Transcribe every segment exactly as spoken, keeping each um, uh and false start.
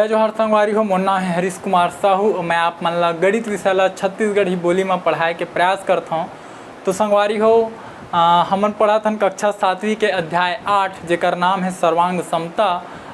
जय जोहार संगवारी हो, मोर नाम है हरीश कुमार साहू। मैं आप मन ला गणित विषय ला छत्तीसगढ़ी बोली में पढ़ाए के प्रयास करत हौं। तो संगवारी हो, आ, हमन पढ़त हन कक्षा सातवीं के अध्याय आठ, जेकर नाम है सर्वांग समता।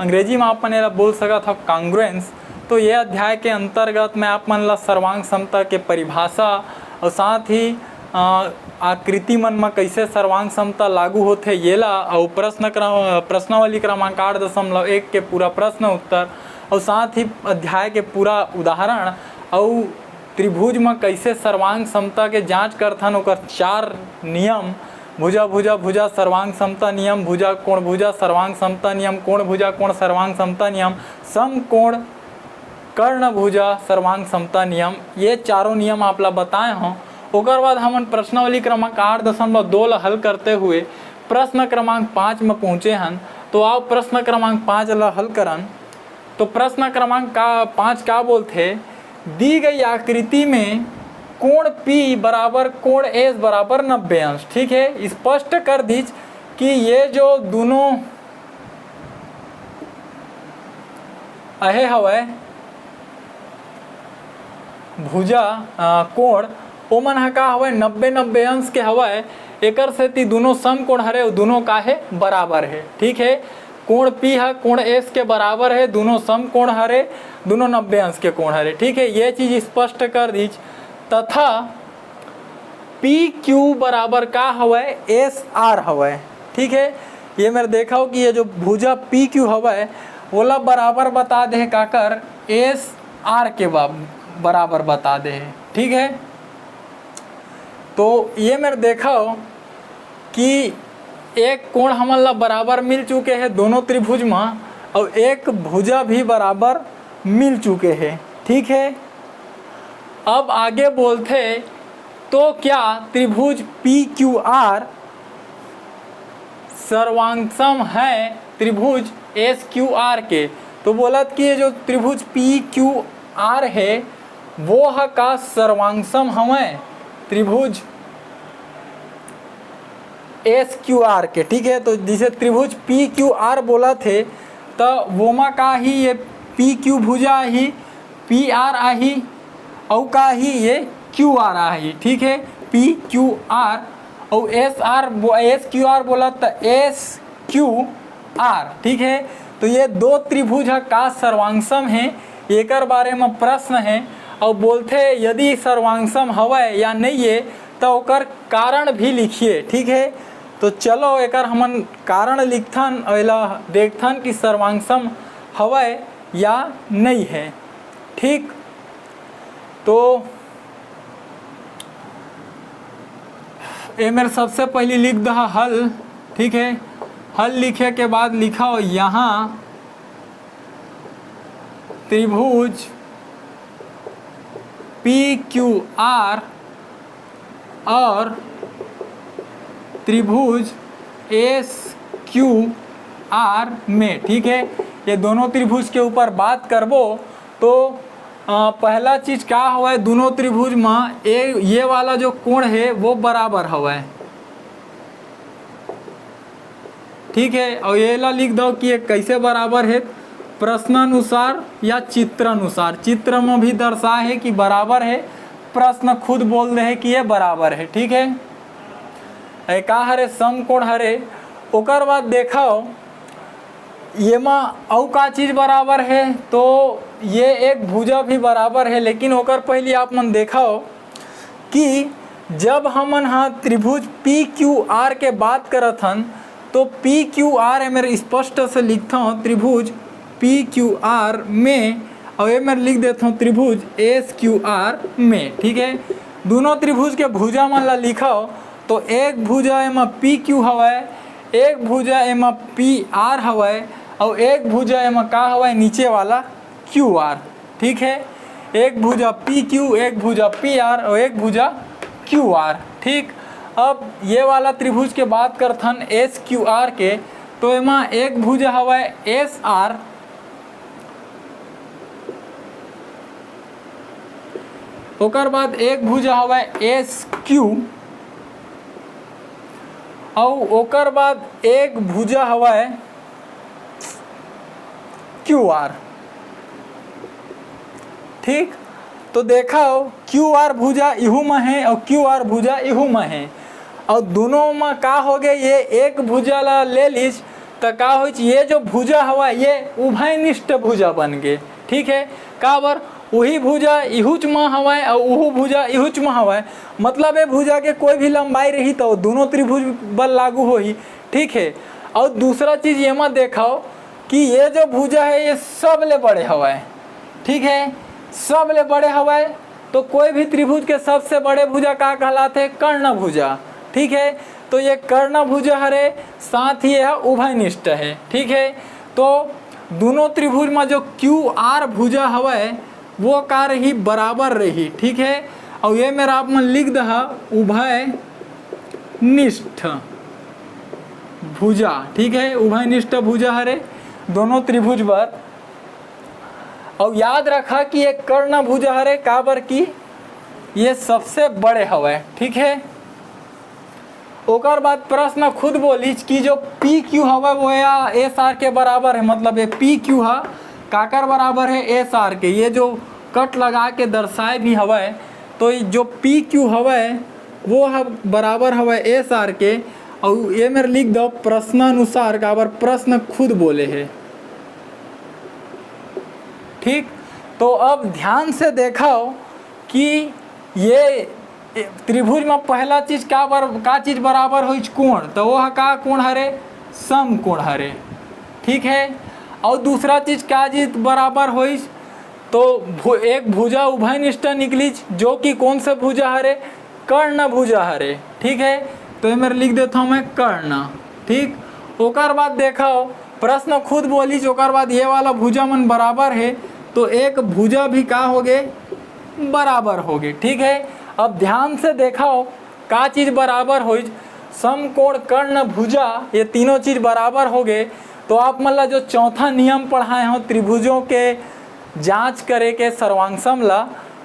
अंग्रेजी में आप मन एला बोल सकत हो कांग्रुएंस। तो ये अध्याय के अंतर्गत मैं आप मन ला सर्वांग समता के परिभाषा और साथ ही, आ, आकृति मन म कइसे सर्वांग समता लागू होथे, येला अउ प्रश्न क्रम, प्रश्नावली क्रमांक आठ दशमलव एक के पूरा प्रश्न उत्तर अउ साथ ही अध्याय के पूरा उदाहरण अउ त्रिभुज म कइसे सर्वांग समता के जांच करथन, ओकर चार नियम, भुजा भुजा भुजा सर्वांग समता नियम, भुजा कोण भुजा सर्वांग समता नियम, कोण भुजा कोण सर्वांग समता नियम, समकोण कर्ण भुजा सर्वांग समता नियम, ये चारों नियम आप ला बताए हों। ओकर बाद हमन प्रश्नावली क्रमांक आठ दशमलव दो ला हल करते हुए प्रश्न क्रमांक पाँच में पहुँचे हन। तो आओ प्रश्न क्रमांक पाँच ला हल करन। तो प्रश्न क्रमांक का पाँच का बोलथे, दी गई आकृति में कोण पी बराबर कोण एस बराबर नब्बे अंश। ठीक है, स्पष्ट कर दीज कि ये जो दोनों अहे हवय भुजा, अ, कोण, ओमन ह का हवय, नब्बे नब्बे अंश के हवय। एकर सेती दुनों समकोण हरे, अउ दुनों का हे, बराबर हे। ठीक हे, कोण पी ह कोण एस के बराबर हे, दुनों समकोण हरे, दुनों नब्बे अंश के कोण हरे। ठीक हे, ये चीज स्पष्ट कर दीच। तथा पी क्यू बराबर का हवय, एस आर हवय। ठीक है, ये मेर देखव कि ये जो भुजा पी क्यू हवय, ओला बराबर बता दे हे काकर, एस आर के बा-, बराबर बता दे हे। ठीक है, तो ये मेर देखव कि एक कोण हमन ला बराबर मिल चुके हे दोनों त्रिभुज म, अउ एक भुजा भी बराबर मिल चुके हे। ठीक है, अब आगे बोलथे, तो क्या त्रिभुज पी क्यू आर सर्वांगसम है त्रिभुज एस क्यू आर के? तो बोलत कि ये जो त्रिभुज पी क्यू आर हे, वो ह का सर्वांगसम हवय त्रिभुज एस क्यू आर के? ठीक है, तो जैसे त्रिभुज पी क्यू आर बोलत हे, त वोमा का ही ये पी क्यू भुजा ही, पी आर आही, अउ का ही ये क्यू आर आही। ठीक है, पी क्यू आर अउ S R, S Q R बोलत त एस क्यू आर। ठीक है, तो ये दो त्रिभुज ह का सर्वांगसम हे, एकर बारे म प्रश्न हे। अउ बोलथे यदि सर्वांगसम हवय या नइये, त ओकर कारण भी लिखिए। ठीक है, तो चलो एकर हमन कारण लिखथन अउ एला देखथन कि सर्वांगसम हवय या नइ हे। ठीक, तो ए मेर सबसे पहली लिख दहा हल। ठीक है, हल लिखे के बाद लिखव यहाँ त्रिभुज पी क्यू आर और त्रिभुज एस क्यू आर में। ठीक है, ये दोनों त्रिभुज के ऊपर बात करबो तो, अ, पहला चीज का हवय, दोनों त्रिभुज म ए, ये वाला जो कोण हे वो बराबर हवय। ठीक है, अउ ये ला लिख दो कि ये कैसे बराबर है, प्रश्नानुसार या चित्रानुसार। चित्र में भी दर्शाए है कि बराबर है, प्रश्न खुद बोल दे है कि ये बराबर है। ठीक है, ए का हरे, समकोण हरे। ओकर बाद देखो ये मा अउ का चीज बराबर है, तो ये एक भुजा भी बराबर है, लेकिन ओकर पहली आप मन देखो कि जब हमन ह त्रिभुज पी क्यू आर के बात करत हन, तो पी क्यू आर एमेर स्पष्ट से लिखथों, त्रिभुज पी क्यू आर में, अउ एमेर लिख देथों त्रिभुज एस क्यू आर में। ठीक है, दोनों त्रिभुज के भुजा मन ला लिखव, तो एक भुजा एमा पी क्यू हवय, एक भुजा एमा पी आर हवय, अउ एक भुजा एमा का हवय, नीचे वाला क्यू आर। ठीक है, एक भुजा पी क्यू, एक भुजा पी आर और एक भुजा क्यू आर। ठीक, अब ये वाला त्रिभुज के बात करथन एस क्यू आर के, तो एमा एक भुजा हवय एस आर, ओकर बाद एक भुजा हवय एस क्यू, अउ ओकर बाद एक भुजा हवय क्यू आर। ठीक, तो देखव, क्यू आर भुजा इहू म हे अउ क्यू आर भुजा इहू म हे, अउ दुनों म का होगे, ये एक भुजा ला ले लिस, त का होइच, ये जो भुजा हवय, ये उभयनिष्ठ भुजा बन गे। ठीक हे, काबर, उही भुजा इहूच म हवय अउ उहू भुजा इहूच म हवय, मतलब ये भुजा के कोई भी लंबाई रही, त दुनों त्रिभुज बर लागू होही। ठीक हे, अउ दूसरा चीज ये म देखव कि ये जो भुजा हे, ये सबले बड़े हवय। ठीक हे, सबले बड़े हवय, तो कोई भी त्रिभुज के सबसे बड़े भुजा का कहलाथे? कर्ण भुजा। ठीक हे, तो ये कर्ण भुजा हरे, साथ ही यह उभयनिष्ठ हे। ठीक हे, तो दुनों त्रिभुज म जो क्यू आर भुजा हवय, वो का रही? बराबर रही। ठीक हे, अउ ये मेर आप मन लिख दहा, उभयनिष्ठ भुजा। ठीक हे, उभयनिष्ठ भुजा हरे दोनों त्रिभुज बर। अउ याद रखा कि ये कर्ण भुजा हरे, काबर कि ये सबसे बड़े हवय। ठीक हे, ओकर बाद प्रश्न खुद बोलिच कि जो पी क्यू हवय, वो या एस आर के बराबर हे, मतलब ये पी क्यू ह काकर बराबर हे? एस आर के। ये जो कट लगा के दर्शाए भी हवय, तो ये जो पी क्यू हवय, वो ह बराबर हवय एस आर के। अउ ये मेर लिख दव प्रश्नानुसार, काबर प्रश्न खुद बोले हे। ठीक, तो अब ध्यान से देखव कि ये त्रिभुज म पहला चीज का बर-, का चीज बराबर होइच? कोण। तो वो ह का कोण हरे? समकोण हरे। ठीक हे, अउ दूसरा चीज का चीज बराबर होइच? तो भु-, एक भुजा उभयनिष्ठ निकलिच, जो कि कौन से भुजा हरे? कर्ण भुजा हरे। ठीक हे, तो ये मेर लिख देथव मैं कर्ण। ठीक, ओकर बाद देखव, प्रश्न खुद बोलिच, ओकर बाद ये वाला भुजा मन बराबर हे, तो एक भुजा भी का होगे? बराबर होगे। ठीक हे, अब ध्यान से देखव का चीज बराबर होइच, समकोण कर्ण भुजा, ये तीनों चीज बराबर होगे। तो आप मन ला जो चौथा नियम पढ़ाए हंव त्रिभुजों के जांच करे के सर्वांशम ला,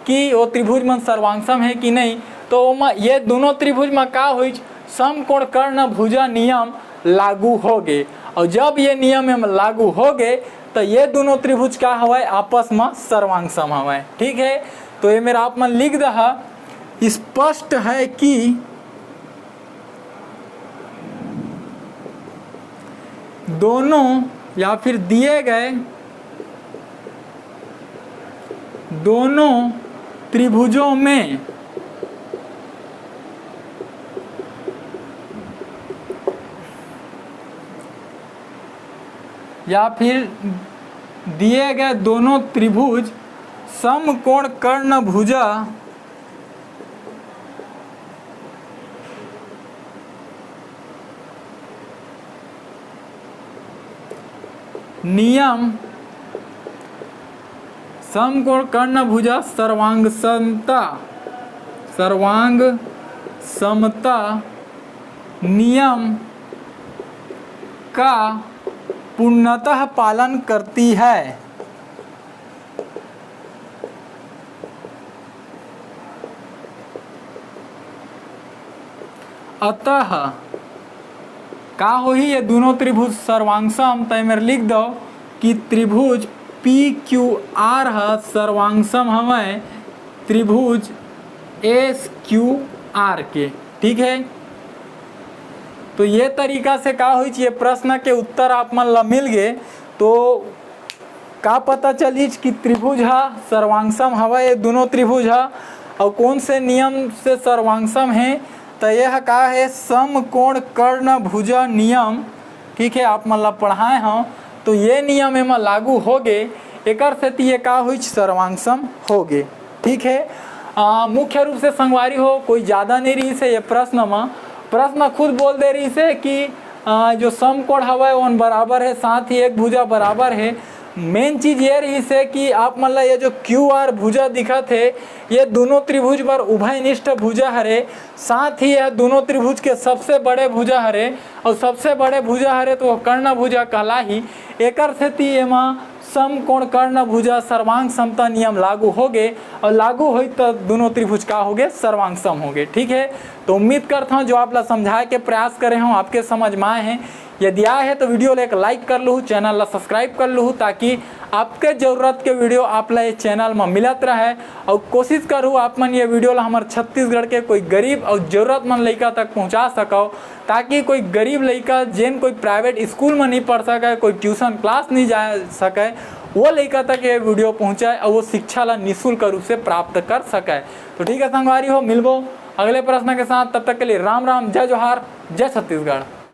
कि वो त्रिभुज मन सर्वांशम हे कि नहीं, तो ओमा ये दोनों त्रिभुज म का होइच, समकोण कर्ण भुजा नियम लागू होगे। अउ जब ये नियम एम लागू होगे, त ये दोनों त्रिभुज का हवय, आपस म सर्वांशम हवय। ठीक हे, तो ये मेर आप मन लिख दहा, स्पष्ट है कि दोनों या फिर दिए गए दोनों त्रिभुजों में या फिर दिए गए दोनों त्रिभुज समकोण कर्ण भुजा नियम समकोण कर्ण भुजा सर्वांग समता, सर्वांग समता नियम का पूर्णतः पालन करती है। अतः का होही, ये दोनों त्रिभुज सर्वांशम, त एमेर लिख दव कि त्रिभुज पी क्यू आर ह सर्वांशम हवय त्रिभुज एस क्यू आर के। ठीक है, तो ये तरीका से का होइच, ये प्रश्न के उत्तर आप मन ला मिल गे। तो का पता चलिच कि त्रिभुज ह सर्वांशम हवय, ये दोनों त्रिभुज ह, अउ कौन से नियम से सर्वांशम हे? त ये ह का हे, समकोण कर्ण भुजा नियम। ठीक है, आप मन ला पढ़ाए हंव, तो ये नियम एमा लागू होगे, एकर सेती ये का होइच, सर्वांशम होगे। ठीक है, आ, मुख्य रूप से संगवारी हो, कोई ज़्यादा नहीं रहिस हे ये प्रश्न म। प्रश्न खुद बोल दे रहिस हे कि आ, जो समकोण हवय ओन बराबर हे, साथ ही एक भुजा बराबर हे। मेन चीज ये रहिस हे कि आप मन ला ये जो क्यू आर भुजा दिखत हे, ये दोनों त्रिभुज बर उभयनिष्ठ भुजा हरे, साथ ही यह दोनों त्रिभुज के सबसे बड़े भुजा हरे, अउ सबसे बड़े भुजा हरे तो वो कर्ण भुजा कहलाही। एकर सेती एमा समकोण कर्ण भुजा सर्वांग समता नियम लागू होगे, अउ लागू होई त दोनों त्रिभुज का होगे, सर्वांग सम होगे। ठीक है, तो उम्मीद करता हूँ जो आप ला समझाए के प्रयास करे हूँ, आपके समझ में आए हैं। यदि आए हे तो video ला एक like कर लूहू, channel ला subscribe कर लूहू, ताकि आपके जरूरत के video आप ला ये channel में मिलत रहे। और कोशिश करूँ आप मन ये video ला हमर छत्तीसगढ़ के कोई गरीब और जरूरतमंद लइका तक पहुँचा सकव, ताकि कोई गरीब लइका जेन कोई private school में नहीं पढ़ सके, कोई tuition class नहीं जा सके, वो लइका तक ये video पहुँचे और वो शिक्षा ला निःशुल्क रूप से प्राप्त कर सके। तो ठीक है संगवारी हो, मिलबो अगले प्रश्न के साथ। तब तक के लिए राम राम, जय जोहार, जय छत्तीसगढ़।